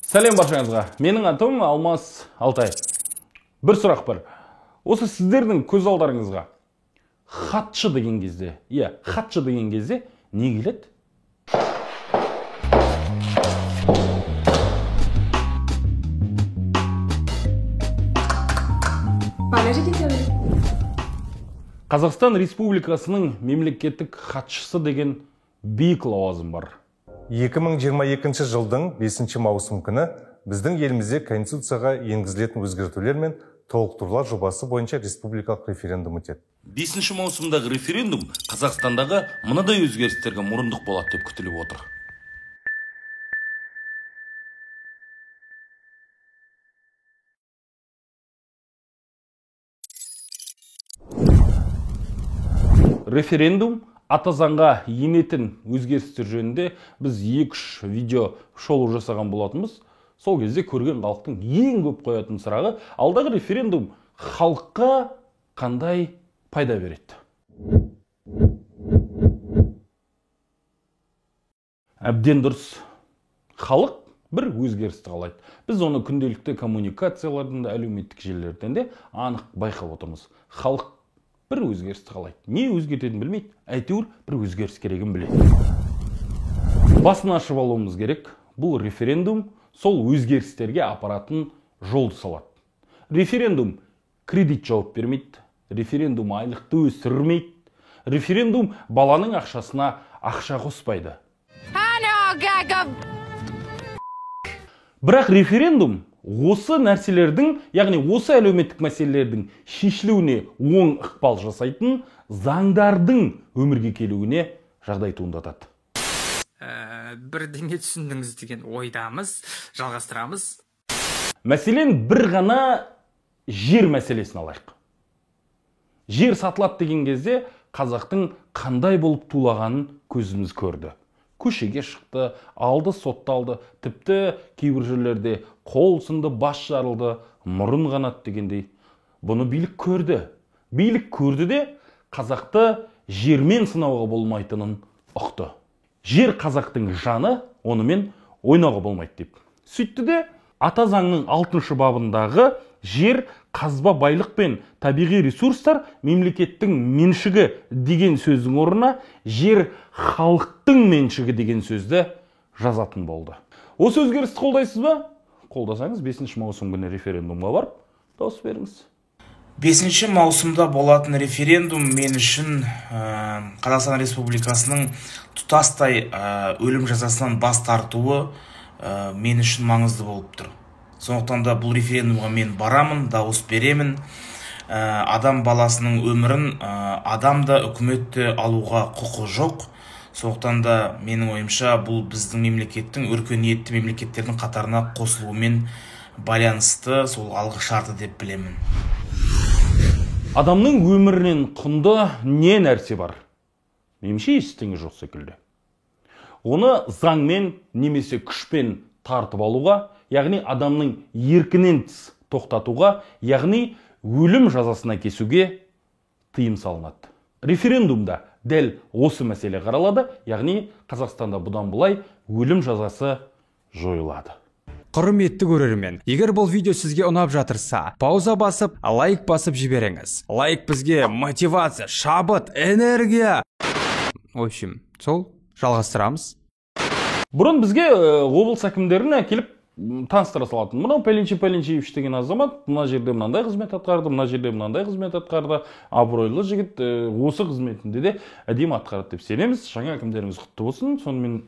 Сәлем баршаңызға. Менің атым Алмас Алтай. Бір сұрақ бар. Осы сіздердің көз алдарыңызға хатшы деген кезде, иә, хатшы деген кезде не келеді? Қазақстан Республикасының мемлекеттік хатшысы деген биік лауазым бар. 2022 жылдың 5 маусым күні біздің елімізде Конституцияға енгізілетін өзгертулер мен толықтырулар жобасы бойынша республикалық референдум өтеді. 5 маусымдағы референдум Қазақстандағы мынадай өзгерістерге мұрындық болады деп күтіліп отыр. Референдум ата заңға енетін өзгерістер жөнінде біз 2-3 видео шолу жасаған болатынбыз. Сол кезде көрген халықтың ең көп қоятын сұрағы, алдағы референдум халыққа қандай пайда береді? Әбден дұрыс. Халық бір өзгерісті қалайды. Біз оны күнделікті коммуникациялардан да, әлеуметтік желілерден де анық байқап отырмыз. Халық бір өзгерісті қалайды. Не өзгертетінін білмейді, әйтеуір бір өзгеріс керегін біледі. Басын ашып алуымыз керек. Бұл референдум сол өзгерістерге апаратын жолды салады. Референдум кредит жауап бермейді, референдум айлықты өсірмейді, референдум баланың ақшасына ақша қоспайды. Бірақ референдум осы нәрселердің, яғни осы әлеуметтік мәселелердің шешілуіне оң ықпал жасайтын заңдардың өмірге келуіне жағдай туындатады. Бірдеңе түсіндіңіз деген ойдамыз, жалғастырамыз. Мәселен, бір ғана жер мәселесін алайық. Жер сатылады деген кезде қазақтың қандай болып тулағанын көзіміз көрді. Көшеге шықты, алды, сотталды, тіпті кейбір жерлерде қол сынды, бас жарылды, мұрын қанат дегендей. Бұны билік көрді. Билік көрді де қазақты жермен сынауға болмайтынын ұқты. Жер қазақтың жаны, онымен ойнауға болмайды деп. Сөйтті де ата заңның 6 бабындағы жер, қазба байлық пен табиғи ресурстар мемлекеттің меншігі деген сөздің орнына жер халықтың меншігі деген сөзді жазатын болды. Осы өзгерісті қолдайсыз ба? Қолдасаңыз 5 маусым күні референдумға барып дауыс беріңіз. 5 маусымда болатын референдум мен үшін Қазақстан Республикасының тұтастай өлім жазасынан бас тартуы мен үшін маңызды болып тұр. Сондықтан да бұл референдумға мен барамын, дауыс беремін. Адам баласының өмірін адам да, үкімет те алуға құқы жоқ. Сондықтан да менің ойымша бұл біздің мемлекеттің өркениетті мемлекеттердің қатарына қосылуымен байланысты сол алғы шарты деп білемін. Адамның өмірінен құнды не нәрсе бар? Меніңше ештеңе жоқ секілді. Оны заңмен немесе күшпен тартып алуға, яғни адамның еркінен тыс тоқтатуға, яғни өлім жазасына кесуге тыйым салынады. Референдумда дәл осы мәселе қаралады, яғни Қазақстанда бұдан былай өлім жазасы жойылады. Құрметті көрермен, егер бұл видео сізге ұнап жатырса, пауза басып, лайк басып жіберіңіз. Лайк бізге мотивация, шабыт, энергия. В общем, сол, жалғастырамыз. Бұрын бізге облыс әкімдерін әкеліп таныстыра салатын. Мынау Пәленше Пәленшеевич деген азамат, мына жерде мынандай қызмет атқарды, мына жерде мынандай қызмет атқарды, абыройлы жігіт, осы қызметінде де әдемі атқарады деп сенеміз. Жаңа әкімдеріңіз құтты болсын. Сонымен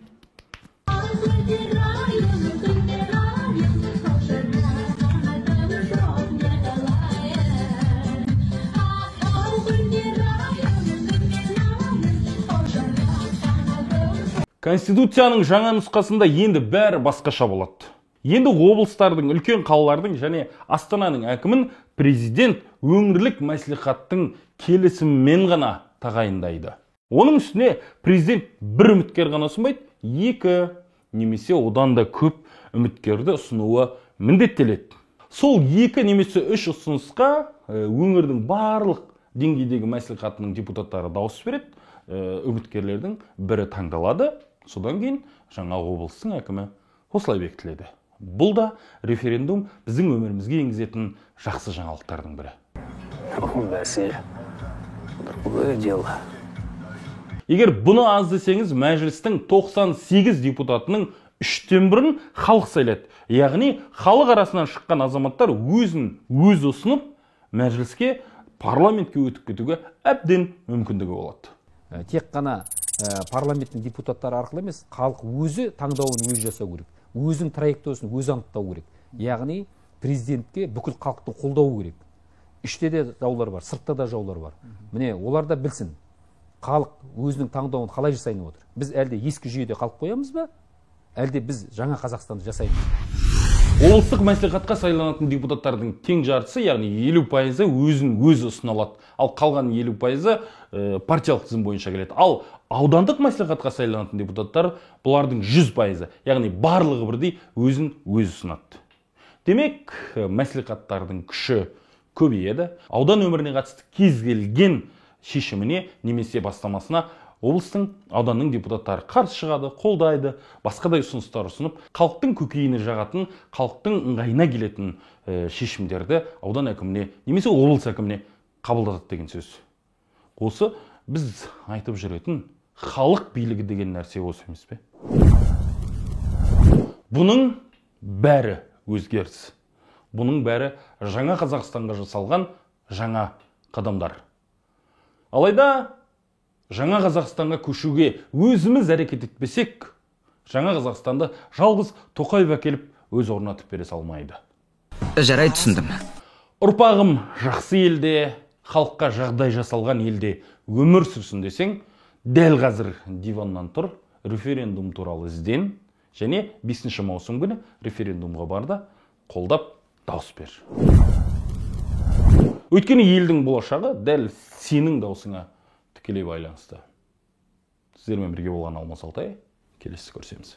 Конституцияның жаңа нұсқасында енді бәрі басқаша болады. Енді облыстардың, үлкен қалалардың және Астананың әкімін президент өңірлік мәслихаттың келісімімен ғана тағайындайды. Оның үстіне президент бір үміткер ғана ұсынбайды, 2 немесе одан да көп үміткерді ұсынуы міндеттеледі. Сол 2 немесе 3 ұсынысқа өңірдің барлық деңгейдегі мәслихатының депутаттары дауыс береді. Үміткерлердің бірі таңдалады, содан кейін жаңа облыстың әкімі осылай бекітіледі. Бұл да референдум біздің өмірімізге енгізетін жақсы жаңалықтардың бірі. Бәсе, другое дело. Егер бұны аз десеңіз, мәжілістің 98 депутатының 1/3-ін халық сайлайды. Яғни халық арасынан шыққан азаматтар өзін өзі ұсынып, мәжіліске, парламентке өтіп кетуге әбден мүмкіндігі болады. Тек қана парламенттің депутаттары арқылы емес, халық өзі таңдауын өзі жасау керек. Өзінің траекториясын өзі анықтау керек. Яғни президентке бүкіл халықтың қолдауы керек. Іште де жаулар бар, сыртта да жаулар бар. Міне, олар да білсін. Халық өзінің таңдауын қалай жасайын отыр. Біз әлде ескі жүйеде қалып қоямыз ба? Әлде біз жаңа Қазақстанды жасаймыз ба? Облыстық мәслихатқа сайланатын депутаттардың тең жартысы, яғни 50%-ы өзін өзі ұсына алады. Ал қалған 50%-ы партиялық тізім бойынша келеді. Ал аудандық мәслихатқа сайланатын депутаттар бұлардың 100%-ы, яғни барлығы бірдей өзін өзі ұсынады. Демек, мәслихаттардың күші көбейеді. Аудан өміріне қатысты кез келген шешіміне немесе бастамасына облыстың, ауданның депутаттары қарсы шығады, қолдайды, басқадай ұсыныстар ұсынып, халықтың көкейіне жағатын, халықтың ыңғайына келетін шешімдерді аудан әкіміне немесе облыс әкіміне қабылдатады деген сөз. Осы біз айтып жүретін халық билігі деген нәрсе осы емес пе? Бұның бәрі өзгеріс. Бұның бәрі жаңа Қазақстанға жасалған жаңа қадамдар. Алайда жаңа Қазақстанға көшуге өзіміз әрекет етпесек, жаңа Қазақстанды жалғыз Тоқаев әкеліп өз орнатып бере салмайды. Жарай, түсіндім. Ұрпағым жақсы елде, халыққа жағдай жасалған елде өмір сүрсін десең, дәл қазір диваннан тұр, референдум туралы ізден, және 5 маусым күні референдумға бар да қолдап дауыс бер. Өйткені елдің болашағы дәл сенің даусыңа тікелей байланысты. Сіздермен бірге болған Алмас Алтай, келесі көрсеміз.